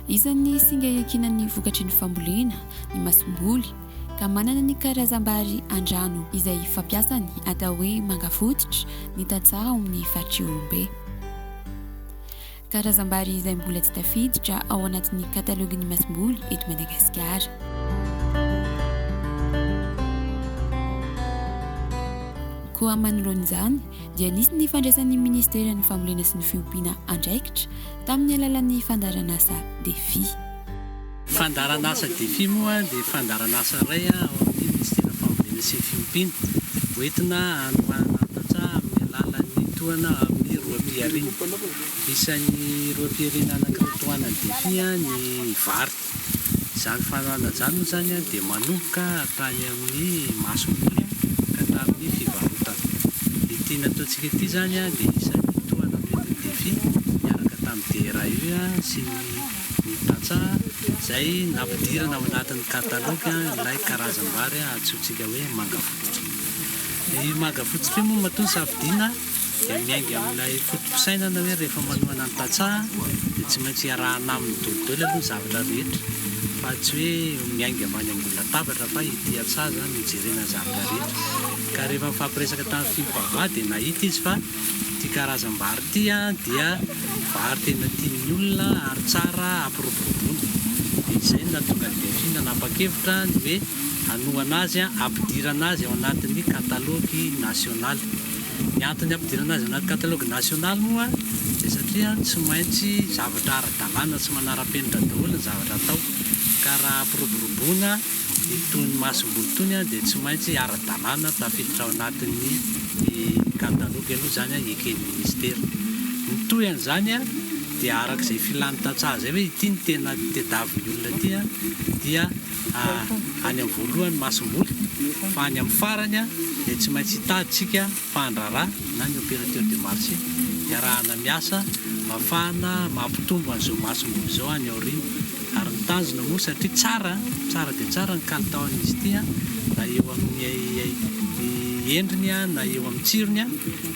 Isan'ny singa iankinan'ny vokatry ny fambolena ny masomboly ka manana ny karazam-bary an-drano izay fampiasany atao hoe manga fototra ny tantsaha ao amin'ny faritr'Ihorombe. Karazam-bary izay mbola tsy tafiditra ao anatin'ny katalogin'ny masomboly eto Madagasikara. Koa manoloana izany dia nisy ny fandraisan'ny Ministeran'ny Fambolena sy ny Fiompiana andraikitra tamin'ny alalan'ny fandaharanasa Defi. Fandaharanasa Defi moa dia fandaharanasa iray ao amin'ny Ministeran'ny Fambolena sy ny Fiompiana hoentina hanohanana ny tantsaha amin'ny alalan'ny tohana amin'ny roam-pihariana. Isan'ny roam-pihariana anankiray tohanan'ny Defi ny vary. Izany fanohanana izany moa izany dia manomboka hatrany amin'ny masomboly ka hatramin'ny fivarotana. Ity nataontsika ity izany dia isan'ny tohana noentin'ny Defi niaraka tamin'ny DRAE sy ny ny tantsaha izay nampidirana ao anatin'ny katalogy ilay karazam-bary antsointsika hoe manga fototra. Ny manga fototra io moa matoa nosafidiana dia miainga amin'ilay foto-pisainana hoe rehefa manohana ny tantsaha dia tsy maintsy iarahana aminy dolidoly aloha ny zavatra rehetra fa tsy hoe miainga avy any ambony latabatra fa ety an-tsaha izany no ijerena ny zavatra rehetra. Ka rehefa nifampiresaka tamin'ny Fimpava dia nahita izy fa Ity karazam-bary ity dia vary tena tian'ny olona ary tsara hampiroboroboana. Dia izay no nahatonga ny Defi nanapa-kevitra ny hoe hanohana azy, hampidirana azy ao anatin'ny katalogy nasionaly. Ny antony hampidirana azy ao anaty katalogy nasionaly moa dia satria tsy maintsy zavatra ara-dalàna sy manara-penitra daholo ny zavatra atao. Ka raha hampiroboroboana Itony masomboly itony dia tsy maintsy ara-dalàna tafiditra ao anatin'ny katalogy aloha izany eken'ny minisitera. Ny toy an'izany dia araka izay filan'ny tantsaha izay hoe ity no tena tediavin'ny olona ity dia any amin'ny voalohany masomboly fa any amin'ny farany dia tsy maintsy hitady isika mpandraharaha na ny opérateur de marché hiarahana miasa mba hahafahana mampitombo an'izao masomboly izao any aoriana. Ary ny tanjona moa satria tsara, tsara dia tsara ny kalitaon'izy ity na eo amin'ny endriny na eo amin'ny tsirony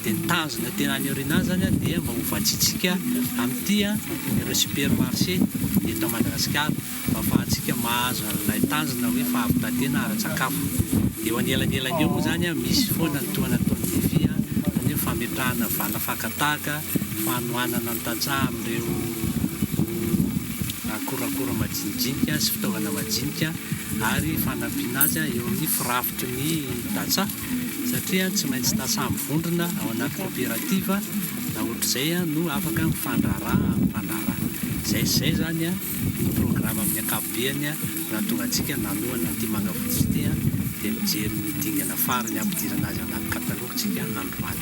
dia ny tanjona tena any aoriana any izany dia mba ho vatsiantsika amin'ity ireo supermarché eto Madagasikara mba ahafahantsika mahazo an'ilay tanjona hoe fahavitantena ara-tsakafo. Dia eo anelanelany eo moa izany misy foana ny tohana ataon'ny Defi, izany hoe fametrahana vala fakan-tahaka, fanohanana ny tantsaha amin'ireo akorakora majinijinika sy fitaovana majinika ary fanampiana azy eo amin'ny firafitry ny tantsaha satria tsy maintsy tantsaha mivondrona ao anaty koperativa na ohatr'izay no afaka mifandraharaha amin'ny mpandraharaha. Izay sy izay izany ny programa amin'ny ankapobeny nahatonga antsika nanohana an'ity Manga Fotsy ity dia mijery ny dingana farany hampidirana azy ao anaty katalogy tsika androany.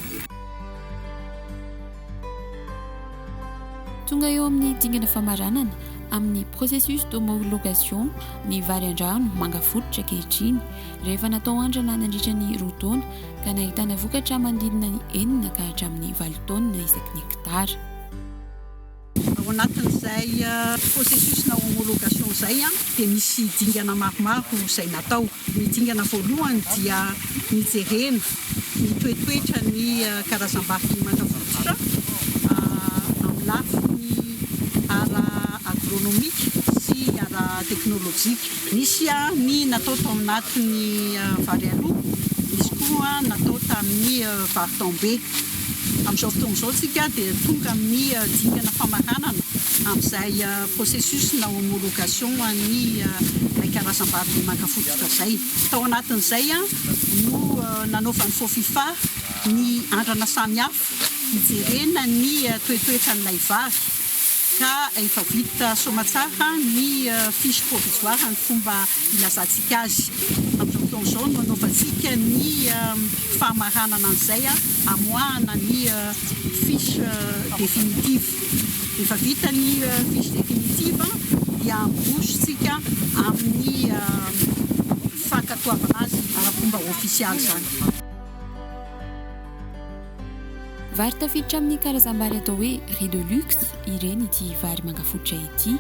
Tonga eo amin'ny dingana famaranana amin'ny processus d'homologation ny vary an-drano manga fototra ankehitriny, rehefa natao andrana nandritra ny roa taona ka nahitana vokatra manodidina ny enina ka hatramin'ny valo taonina isaky ny hektara. Ao anatin'izay processus na homologation izay dia misy dingana maromaro izay natao. Ny dingana voalohany dia nijerena ny toetoetra ny karazam-bary manga fototra amin'ny lafiny ara-agronomika sy ara-teknolojika. Nisy ny natao tao anatin'ny vary aloha, nisy koa natao tamin'ny vary taombe. Amin'izao fotoana izao isika dia tonga amin'ny dingana famaranana amin'izay processus na homologation an'ny ilay karazam-bary lemaka fototra izay. Tao anatin'izay no nanaovan'ny Fofifa ny andrana samihafa hijerena ny toetoetran'ilay vary ka efa vita soamatsara ny fiche provisoire ny fomba ilazantsika azy. Amin'izao fotoana izao no anaovantsika ny famaranana an'izay hamoahana ny fiche définitive. Rehefa vita ny fiche définitive dia handroso isika amin'ny fankatoavana azy ara-pomba ofisialy izany. Vary tafiditra amin'ny karazam-bary atao hoe riz de luxe ireny ity vary manga fototra ity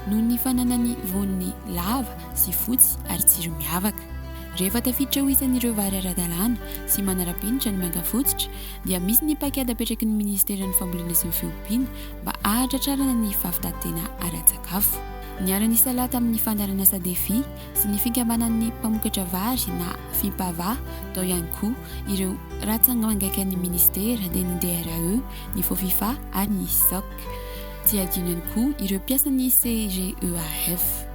noho ny fananany voany lava sy fotsy ary tsiro miavaka. Rehefa tafiditra ho isan'ireo vary ara-dalàna sy manara-penitra ny manga fototra dia misy ny paikady apetraky ny minisiteran'ny fambolena sy ny fiompiana mba hahatratrarana ny fahavitan-tena ara-tsakafo. Niara-nisalahy tamin'ny fandaharanasa Defi sy ny fikambanan'ny mpamokatra vary na Fimpava tao ihany koa ireo ratsangamangaikan'ny minisitera dia ny DRAE, ny Fofifa ary ny Soc. Tsy adino ihany koa ireo mpiasan'ny CGEAF.